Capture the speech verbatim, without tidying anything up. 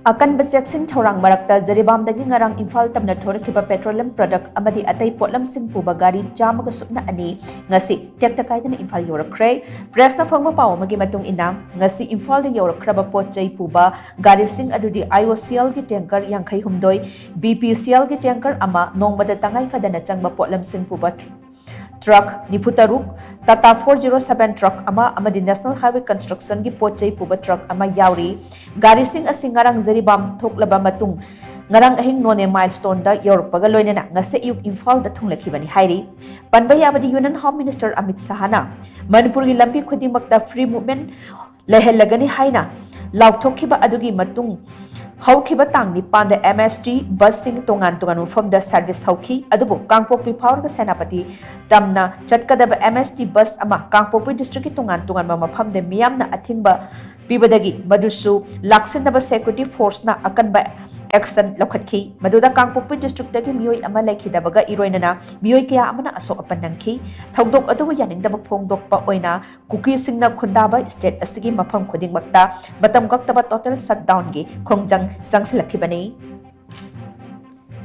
ꯑꯀꯟꯕ ꯆꯦꯛꯁꯤꯟ ꯊꯧꯔꯥꯡ ꯃꯔꯛꯇ ꯖꯤꯔꯤꯕꯥꯝꯗꯒꯤ ꯉꯔꯥꯡ ꯏꯝꯐꯥꯜ ꯇꯝꯅ ꯊꯣꯔꯛꯈꯤꯕ petroleum product ꯑꯃꯗꯤ ꯑꯇꯩ ꯄꯣꯠꯂꯝꯁꯤꯡ ꯄꯨꯕ ꯒꯥꯔꯤ ꯆꯥꯝꯃꯒ ꯁꯨꯞꯅ ꯑꯅꯤ ꯉꯁꯤ ꯇꯦꯛꯇ ꯀꯥꯏꯗꯅ ꯏꯝꯐꯥꯜ ꯌꯧꯔꯛꯈ꯭ꯔꯦ꯫ Pressꯅ ꯐꯪꯕ ꯄꯥꯎ ꯑꯃꯒꯤ ꯃꯇꯨꯡ ꯏꯟꯅ, ꯉꯁꯤ ꯏꯝꯐꯥꯜꯗ ꯌꯧꯔꯛꯈ꯭ꯔꯕ ꯄꯣꯠ ꯆꯩ ꯄꯨꯕ ꯒꯥꯔꯤꯁꯤꯡ ꯑꯗꯨꯗꯤ IOCLꯒꯤ tanker ꯌꯥꯡꯈꯩ ꯍꯨꯝꯗꯣꯏ, BPCLꯒꯤ tanker ꯑꯃ, ꯅꯣꯡꯃꯗ ꯇꯉꯥꯏ ꯐꯗꯅ ꯆꯪꯕ ꯄꯣꯠꯂꯝꯁꯤꯡ ꯄꯨꯕ truck ꯅꯤꯐꯨ ꯇꯔꯨꯛ, Tata four zero seven truck ꯑꯃ ꯑꯃꯗꯤ National Highway Constructionꯒꯤ ꯄꯣꯠ ꯆꯩ ꯄꯨꯕ truck ꯑꯃ ꯌꯥꯎꯔꯤ꯫ ꯒꯥꯔꯤꯁꯤꯡ ꯑꯁꯤ ꯉꯔꯥꯡ ꯖꯤꯔꯤꯕꯥꯝ ꯊꯣꯛꯂꯕ ꯃꯇꯨꯡ ꯉꯔꯥꯡ ꯑꯍꯤꯡ ꯅꯣꯅꯦ Milestoneꯗ ꯌꯧꯔꯛꯄꯒ ꯂꯣꯏꯅꯅ ꯉꯁꯤ ꯑꯌꯨꯛ ꯏꯝꯐꯥꯜꯗ ꯊꯨꯡꯂꯈꯤꯕꯅꯤ ꯍꯥꯏꯔꯤ꯫ ꯄꯟꯕ ꯌꯥꯕꯗꯤ, Union Home Minister ꯑꯃꯤꯠ ꯁꯍꯥꯅ ꯃꯅꯤꯄꯨꯔꯒꯤ ꯂꯝꯕꯤ ꯈꯨꯗꯤꯡꯃꯛꯇ free movement ꯂꯩꯍꯜꯂꯒꯅꯤ ꯍꯥꯏꯅ ꯂꯥꯎꯊꯣꯛꯈꯤꯕ ꯑꯗꯨꯒꯤ ꯃꯇꯨꯡ ꯍꯧꯈꯤꯕ ꯇꯥꯡ ꯅꯤꯄꯥꯟꯗ MST busꯁꯤꯡ ꯇꯣꯉꯥꯟ ꯇꯣꯉꯥꯟꯕ ꯃꯐꯝꯗ service ꯍꯧꯈꯤ꯫ ꯑꯗꯨꯕꯨ ꯀꯥꯡꯄꯣꯛꯄꯤ ꯐꯥꯎꯔꯒ ꯁꯦꯅꯥꯄꯇꯤ ꯇꯝꯅ ꯆꯠꯀꯗꯕ MST bus ꯑꯃ ꯀꯥꯡꯄꯣꯛꯄꯤ districtꯀꯤ ꯇꯣꯉꯥꯟ ꯇꯣꯉꯥꯟꯕ ꯃꯐꯝꯗ ꯃꯤꯌꯥꯝꯅ ꯑꯊꯤꯡꯕ ꯄꯤꯕꯗꯒꯤ ꯃꯗꯨꯁꯨ ꯂꯥꯛꯁꯤꯟꯅꯕ security forceꯅ ꯑꯀꯟꯕ action ꯂꯧꯈꯠꯈꯤ꯫ ꯃꯗꯨꯗ ꯀꯥꯡꯄꯣꯛꯄꯤ districtꯇꯒꯤ ꯃꯤꯑꯣꯏ ꯑꯃ ꯂꯩꯈꯤꯗꯕꯒ ꯏꯔꯣꯏꯅꯅ ꯃꯤꯑꯣꯏ ꯀꯌꯥ ꯑꯃꯅ ꯑꯁꯣꯛ ꯑꯄꯟ ꯅꯪꯈꯤ꯫ ꯊꯧꯗꯣꯛ ꯑꯗꯨꯕꯨ ꯌꯥꯅꯤꯡꯗꯕ ꯐꯣꯡꯗꯣꯛꯄ ꯑꯣꯏꯅ ꯀꯨꯀꯤꯁꯤꯡꯅ ꯈꯨꯟꯗꯥꯕ state ꯑꯁꯤꯒꯤ ꯃꯐꯝ ꯈꯨꯗꯤꯡꯃꯛꯇ ꯃꯇꯝ ꯀꯛꯇꯕ total shutdownꯒꯤ ꯈꯣꯡꯖꯪ ꯆꯪꯁꯤꯜꯂꯛꯈꯤꯕꯅꯤ꯫